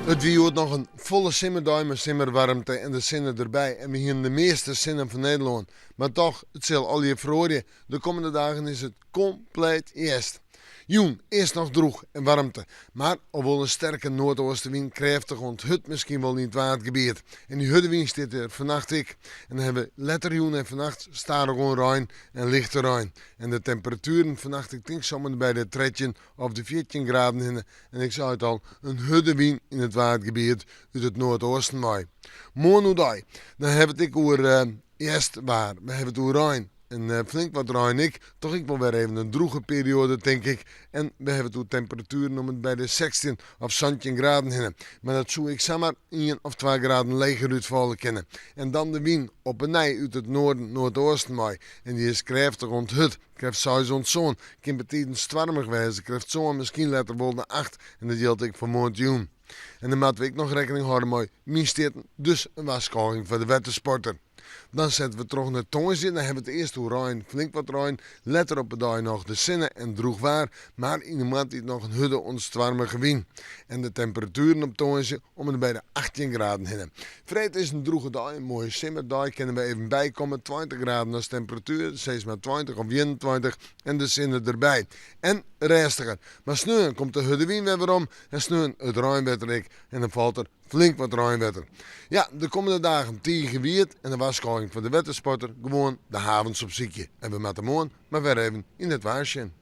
It wie hjoed noch in folle simmerdei mei simmerwaarmte en de sinne derby en we hienen de measte sinne fan Nederlân. Mar toch, it sil allegear feroarje. De kommende dagen is it kompleet hjerst. Jûn earst noch drûch en waarmte, mar al wol in sterke noardeastewyn krêftich oant hurd miskien wol yn it Waadgebiet. En dy hurde wyn stiet der fannacht ek. En dan hawwe we letter jûn en fannacht stadichoan rein en lichte rein. En de temperatueren fannacht ik tink samar by de 13 of de 14 graden hinne. En ik sei it al, in hurde wyn yn it Waadgebiet út it noardeasten wei. Moarn oerdei, dan hawwe we it ek oer hjerstwaar. We hawwe it oer rein. En flink wat rein ek. Toch ek wol wer even in drûge perioade, tink ik. En we hawwe it oer temperatueren om en by de 16 of 17 graden hinne. Mar dat soe ek samar ien of twa graden leger útfalle kinne. En dan de wyn op 'e nij út it noarden, noardeasten wei. En dy is krêftich oant hurd. Krêft seis oant sân. Kin betiden stoarmich wêze. Krêft sân, miskien letter wol de acht. En dat jildt ek foar moarntejûn. En dan moatte we ek noch rekkening hâlde mei mynstjitten. Dus in warskôging foar de wettersporter. Dan sette we troch nei tongersdei. Dan hawwe we it earst oer rein, flink wat rein. Letter op 'e dei noch de sinne en drûch waar, mar yn de moarntiid noch in hurde oant stoarmige wyn. En de temperatueren op tongersdei om en by de 18 graden hinne. Freed is in drûge dei, in moaie simmerdei, kinne we even bykomme. 20 graden as temperatuer, sis mar 20 of 21 en de sinne derby. En rêstiger. Mar sneon komt de hurde wyn wer werom en sneon it reinwetter ek. En dan falt der Flink wat reinwetter. Ja, de kommende dagen tige wiet en de warskôging foar de wettersporter, gewoan de havens opsykje. En we moatte moarn mar wer even yn it waar sjen.